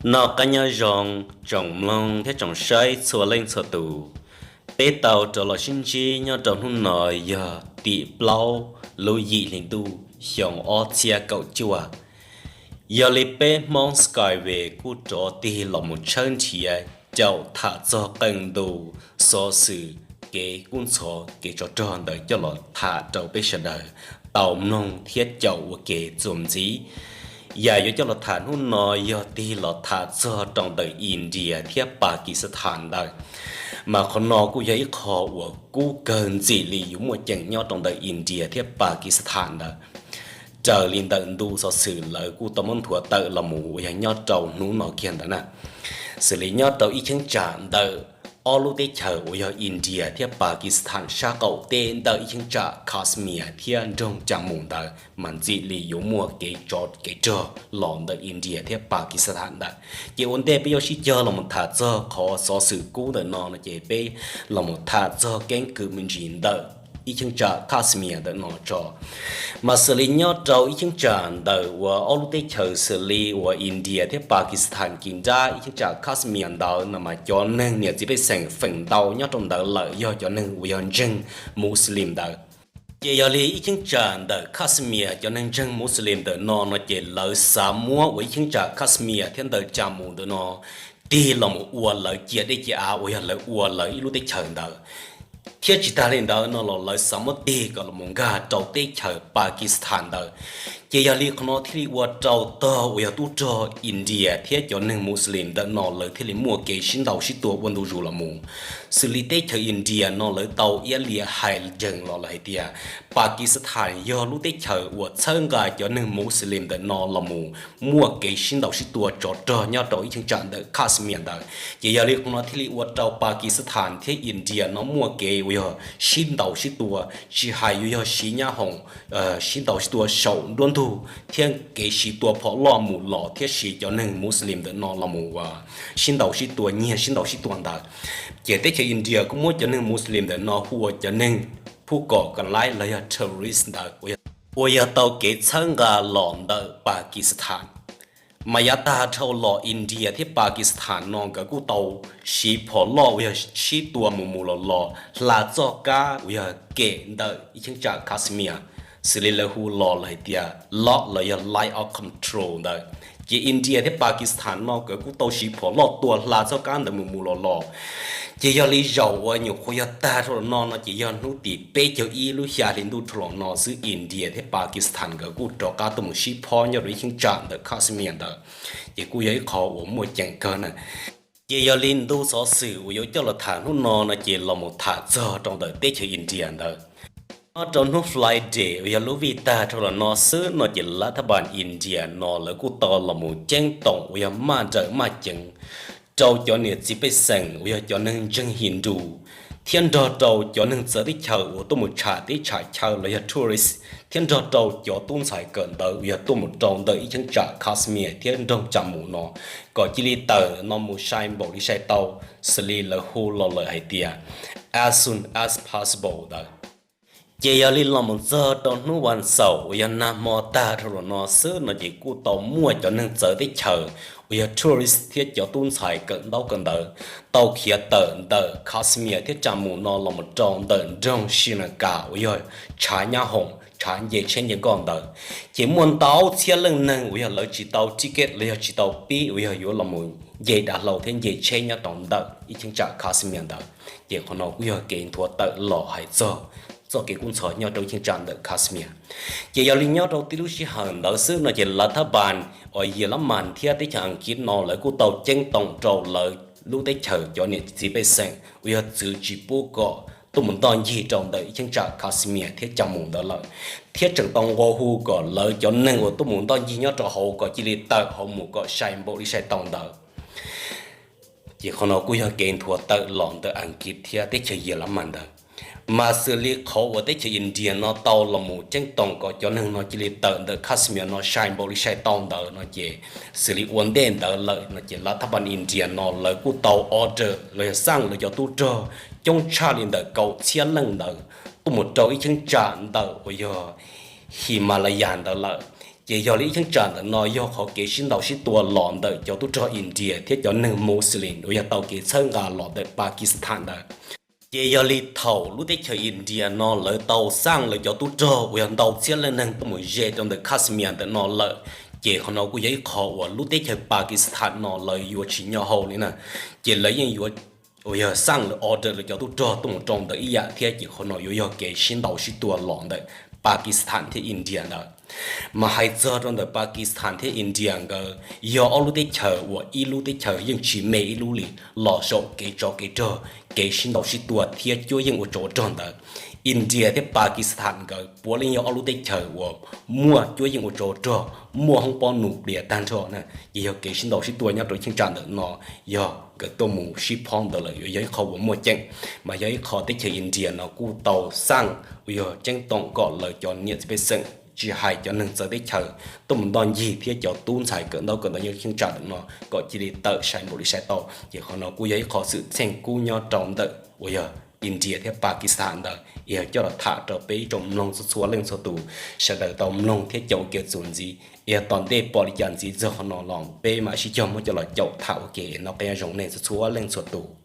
Noj qab nyob zoo tsoom mloog thiab tsoom saib txhua leej txhua tus. Peb tau rov los sib ntsib nyob rau hnub no yog tim plaub lub yim hli ntuj xyoo ob txhiab kaum cuaj. Yog li peb Hmoob Skyway kuj rov tig los mus tshawb nrhiav caum tham txog qee ntu xov xwm, kev kub ntxhov kev tsov rog ntawd coj los tham rau peb sawv daws tau mloog thiab caum ua ke txuas ntxiv. Yam yuav coj los tham hnub no yog tig los tham txog rau ntawm India thiab Pakistan ntawd. Mas qhov no kuj yog ib qho uas kub kawg ntxim li yuav muaj ceem nyob rau ntawm India thiab Pakistan ntawd. Raws li ntawm ntu xov xwm lawv kuj tau muab nthuav tawm los mus uas yog nyob rau hnub no kiag ntawd na, xws li nyob rau ib cheeb tsam ntawm ob lub teb chaws uas yog India thiab Pakistan sab qaum teb ntawm ib cheeb tsam Kashmir thiab nroog Jammu ntawd mas ntxim li yuav muaj kev tsov kev rog los ntawm India thiab Pakistan ntawd. Ces ua ntej peb yuav sib cog los mus tham txog qhov xov xwm kub ntawm no no ces peb los mus tham txog keeb kwm me ntsis ntawm ib cheeb tsam Kashmir ntawm no tso. Mas xws li nyob rau ib cheeb tsam ntawm uas ob lub teb chaws xws li uas India thiab Pakistan kis nrab ib cheeb tsam Kashmir ntawd no mas cov neeg niam txiv pej xeem feem ntau nyob rau ntawd lawm yog cov neeg uas yog ntseeg Muslim ntawd. Ces yog li ib cheeb tsam ntawm Kashmir cov neeg ntseeg Muslim ntawm no no ces lawv xav muab uas ib cheeb tsam Kashmir thiab ntawm Jammu ntawm no tig los mus ua lawv cia dej cia av uas yog lawv ua lawv ib lub teb chaws ntawd. Thiab tsis tag li ntawd no los lawv xav muab tig kom los mus nkag rau teb chaws Pakistan ntawd. Ces yog li qhov no thiaj li ua rau tog uas yog tub rog India thiab cov neeg Muslim ntawm no lawv thiaj li muaj kev sib ntaus sib tua ua ntu zus los mus. Xws li teb chaws India no lawv tau iab liam hais ntsees los lawm hais tias Pakistan yog lub teb chaws uas txhawb nqa cov neeg Muslim ntawm no los mus muaj kev sib ntaus sib tua tsov rog nyob rau ib cheeb tsam ntawm Kashmir ntawd. Ces yog li qhov no thiaj li ua rau Pakistan thiab India no muaj kev uas yog sib ntaus sib tua, tsis hais yuav yog siv nyab hoom sib ntaus sib tua saum nruab ntug thiab kev siv tua phom loj mus los thiab siv cov neeg Muslim ntawm no los mus uas sib ntaus sib tua nyiag sib ntaus sib tua ntawd. Ces teb chaws India kuj muab cov neeg Muslim ntawm no hu ua cov neeg phuj kom kam laib los yog terrorist ntawd uas yog tau kev txhawb nqa los ntawm Pakistan. Mas yav tag dhau los India thiab Pakistan no nkawd kuj tau siv phom loj uas yog sib tua mus mus los los hla txoj kab uas yog kem ntawm ib cheeb tsam Kashmir, xws li lawv hu los lawm hais tias lock los yog line of control ntawd. Ces India thiab Pakistan no nkawd kuj tau siv phom loj tua hla txoj kab ntawd mus mus los los. Ces yog li zaum uas nyuam qhuav yog tag dhau los no no ces yog hnub tim peb caug ib lub xya hli ntuj dhau los no xwb India thiab Pakistan nkawd kuj rov qab tuaj mus sib phob nyob rau ib cheeb tsam ntawm Kashmir ntawd. Ces kuj yog ib qho uas muaj ceem kawg na. Ces yog li ntu xov xwm uas yuav coj los tham hnub no no ces los mus tham txog rau ntawm teb chaws India ntawd. Nyob rau hnub Friday uas yog lub vij tag dhau los no xwb no ces lav thab npas India no lawv kuj tau los mus ceeb toom uas yog maj nrawm maj ceev rau cov niam txiv pej xeem uas yog cov neeg ntseeg Hindu thiab nrog rau cov neeg txawv teb chaws uas tuaj mus tsham teb tsham chaw los yog tourist thiab nrog rau cov tub ntxhais kawm ntawv uas yog tuaj mus rau ntawm ib cheeb tsam Kashmir thiab nroog Jammu no kom cia li tawm no mus sai npaum li sai tau, xws li lawv hu los lawm hais tias as soon as possible ntawd. Ces yog li los mus txog rau hnub vas xaum uas yog nag hmo tag dhau los no xwb no ces kuj tau muaj cov neeg txawv teb chaws uas yog tourist thiab cov tub ntxhais kawm ntaub kawm ntawv tau khiav tawm ntawm Kashmir thiab Jammu no los mus rau ntawm nroog Srinagar uas yog tshav nyab hoom tshav nce tsheb nce nkoj ntawd. Ces muaj ntau txhiab leej neeg uas yog lawv tsis tau ticket los yog tsis tau pib uas yog yuav los mus nce dav hlau thiab nce tsheb nyob rau ntawm ib cheeb tsam Kashmir ntawd. Ces qhov no kuj yog kev nthuav tawm los hais txog txoj kev kub ntxhov nyob rau ib cheeb tsam ntawm Kashmir. Ces yog li nyob rau tib lub sij hawm ntawd xwb no ces lav thab npas uas Yelamas thiab teb chaws Askiv no lawv kuj tau ceeb toom rau lawv lub teb chaws cov niam txiv pej xeem uas yog txwv tsis pub kom tuaj mus ntoj ncig rau ntawm ib cheeb tsam Kashmir thiab Jammu ntawd lawm, thiab tseem tau nqua hu kom lawv cov neeg uas tuaj mus ntoj ncig nyob rau hauv kom cia li tawm hauv mus kom sai npaum li sai tau ntawd. Ces qhov no kuj yog kev nthuav tawm los ntawm Askiv thiab teb chaws Yelamas ntawd. Mas xws li qhov uas teb chaws India no tau los mus ceeb toom kom cov neeg no cia li tawm ntawm Kashmir no sai npaum li sai tau ntawd no ces xws li ua ntej ntawd lawm no ces lav thab npas India no lawv kuj tau order los yog xaj lawv cov tub rog coob tshaj li ntawm kaum txhiab leej ntawd tuaj mus rau ib cheeb tsam ntawm uas yog Himalaya ntawd lawm. Ces yog li ib cheeb tsam ntawm no yog qhov kev sib ntaus sib tua los ntawm cov tub rog India thiab cov neeg Muslim uas yog tau kev txhawb nqa los ntawm Pakistan ntawd. Ces yog li thaum lub teb chaws India no lawv tau xaj lawv cov tub rog uas yog ntau txhiab leej neeg tuaj mus ze rau ntawm Kashmir ntawm no lawm, ces qhov no kuj yog ib qho uas lub teb chaws Pakistan no lawv yuav tsis nyo hau li na. Ces lawv yeej yuav uas yog xaj lawv order lawv cov tub rog tuaj mus rau ntawm ib yam thiab, ces qhov no yuav yog kev sib ntaus sib tua los ntawm Pakistan thiab India ntawd. Mas hais txog rau ntawm Pakistan thiab India nkawd, yog ob lub teb chaws uas ib lub teb chaws yeej tsis me ib lub li, los saum kev tsov kev rog, kev sib ntaus sib tua thiab cuab yeej ua tsov rog ntawd. India thiab Pakistan nkawd puav leej yog ob lub teb chaws uas muaj cuab yeej ua tsov rog, muaj hoob pob nus plias tag nrho na. Ces yog kev sib ntaus sib tua nyob rau cheeb tsam ntawm no yog nkawd tuaj mus sib phob ntawd lawm, yuav yog ib qho uas muaj ceem. Mas yog ib qho teb chaws India no kuj tau xaj uas yog ceeb toom kom lawv cov niam txiv pej xeem, tsis hais cov neeg txawv teb chaws, tuaj mus ntoj ncig thiab cov tub ntxhais kawm ntaub kawm ntawv nyob cheeb tsam ntawm no kom cia li tawm sai npaum li sai tau. Ces qhov no kuj yog ib qho xwm txheej kub nyob rau ntawm uas yog India thiab Pakistan ntawd, yog coj los tham rau peb ib tsoom mloog txhua txhua leej txhua tus, sawv daws tau mloog thiab caum ua ke txuas ntxiv. Yog tom ntej pom li cas ntxiv txog qhov no los peb mam sib cog muab coj los caum tham ua ke noj qab nyob zoo nej txhua txhua leej txhua tus.